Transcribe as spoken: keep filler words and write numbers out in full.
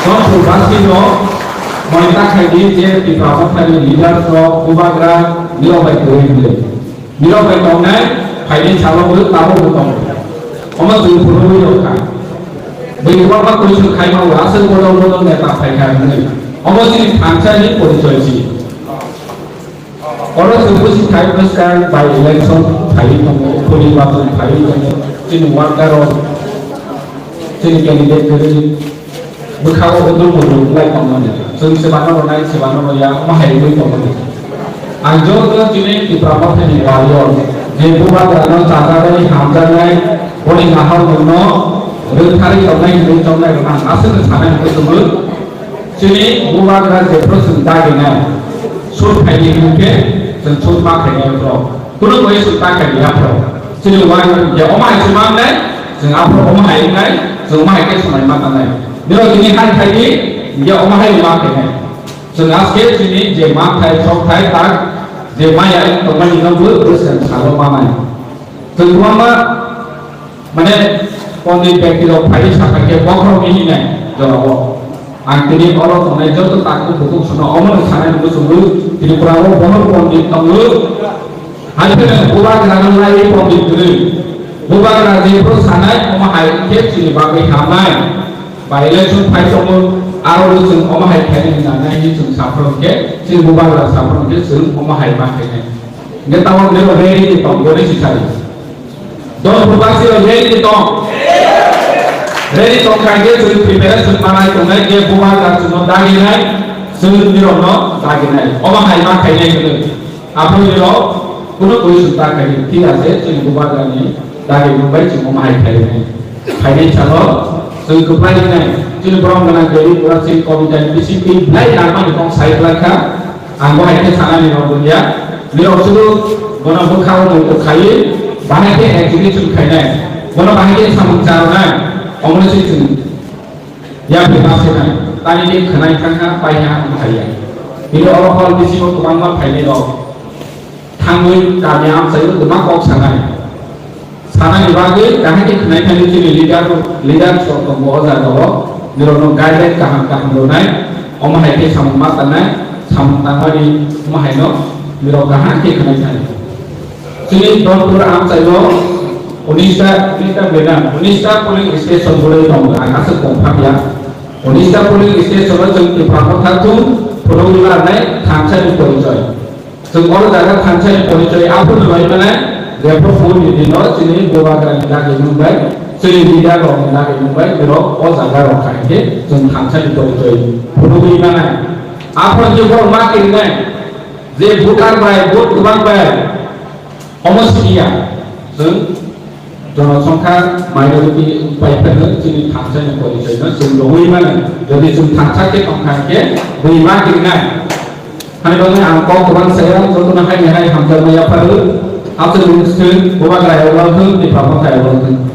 Chonpur basi no moita khaidi je Tipra Mothani leaders rok bubagra nirok bai kwrwi hwnwi. Nirok bai tongnai phaini salo bo tabo bo tongo. Omo chwng phunugwi rok kha. Bwi kwbangma kuisuk khai ma o aswk bodol bodol neta phai kha hwnwi. Omo chini thansa ni porichoi si. Oro chwng busi thai bwskang by election phaiwi tongo, poribarchon phaiwi tongo, chini worker rok, chini candidate kwrwi bwkha o udul mudul wng lai tongmani. Chwng sebano rwnai, sebano rwya, omo hai wngwi tongmani. Ang joto chini Tipra Mothani warrior, je bubagra no chajaknai, hamjaknai, boni nahal mungno rwktharwi tongnai hinwi chongnai rwna ang aswkno sanai hwnwi chwngwi. Chini bubagra jephru chwng daginai, sur phaidi hwnkhe chwng sur ma khainai phro. Kunu bai sur ta khaidi aphro. Chini uaino hwnkhe omo hai se mangnai, chwng aphro omo hai wngnai, chwng omo hai khe swmai ma tangnai. Nirok tini hai khaidi, hwnkhe omo hai ma khainai. Chwng aske chini je manthai, sokthai, tak, je maya wng tongmani no bo bwswk salo manai. Chwng kwbangma, mane, pondit byakti rok phai sakha khe bokhorok ni hinai jorao. Ang tini oro tongnai joto takhuk bukhuk sono omo ni sanai rwgwi chwngwi Tripura o bohor pondit tongo. Hai phano bubagra no laiwi pondit kwrwi. Bubagra jephru sanai omo hai khe chini bagwi hamnai. By election phai tongo, aro chwng omo hai khainai hinwi nangnai hinwi chwng saphuru khe, chini bubagra saphuru khe chwng omo hai ma khainai. Hingke tabok nini ready ni tong, boni si sari. Don Purwasi rok ready ni tong. Ready tong kha hingke chwng preparation manai tongnai je bubagra chwngno daginai, chwng nirokno daginai. Omo hai ma khainai hwnwi. Aphuru nirok kuno koi sukta khainai. Thik ase, chwng bubagra ni dagi mungbai chwng omo hai khainai. Phainai salo chwng kwplai wngnai. Chini borom gwnang Devi Pura Singh Committee ni bisingtwi belai nangmani kok sai kwlai kha. Ang bo hai khe sanani rok wngya. Nirok sudu bono bwkha o muitu khaiwi bahai khe execution khainai. Bono bahai khe samung charwnai. Omono se chwng yapri ma senai. Tani khe khwnai thang kha, pai ha, wng khaiya. Bini oro hor bisingo kwbangma phainai rok. Thangwi kami amchaio kwma kok sanai. Sanani bagwi kahai khe khwnai thani chini leader, leader rok tongo o jaga o. Nirokno guideline kaham kaham rwnai. Omo hai khe samung ma tangnai, samung tangmani omo haino nirok kaham khe khwnai thani. Chini Donpur amchaio unista, unista bena, unista polling station bwrwi tongo, ang aswk tongphakya. Unista polling station o chwng Tipra Motha thung phunugwi manai thansa ni porichoi. Chwng o jaga thansa ni porichoi aphuru bai mane, jepho phone ni dino chini bubagra ni dagi mung bai, chini leader rok ni dagi mung bai, borok o jaga rok khai khe chwng thansa ni porichoi phunugwi manai. Aphuru je borok ma kirinai, je voter bai, vote kwbang bai, omo siniya. Chwng Jonosongkha minority pai phano chini thansa ni porichoi no chwng rwui mano. Jodi chwng thansa khe tong kha khe bui ma kirinai. Hani bagwi ang kok kwbang saya, jotono hai hai hamjakma yapharu. Aswk ni swng bubagra yago thung, Tipra Motha yago thung.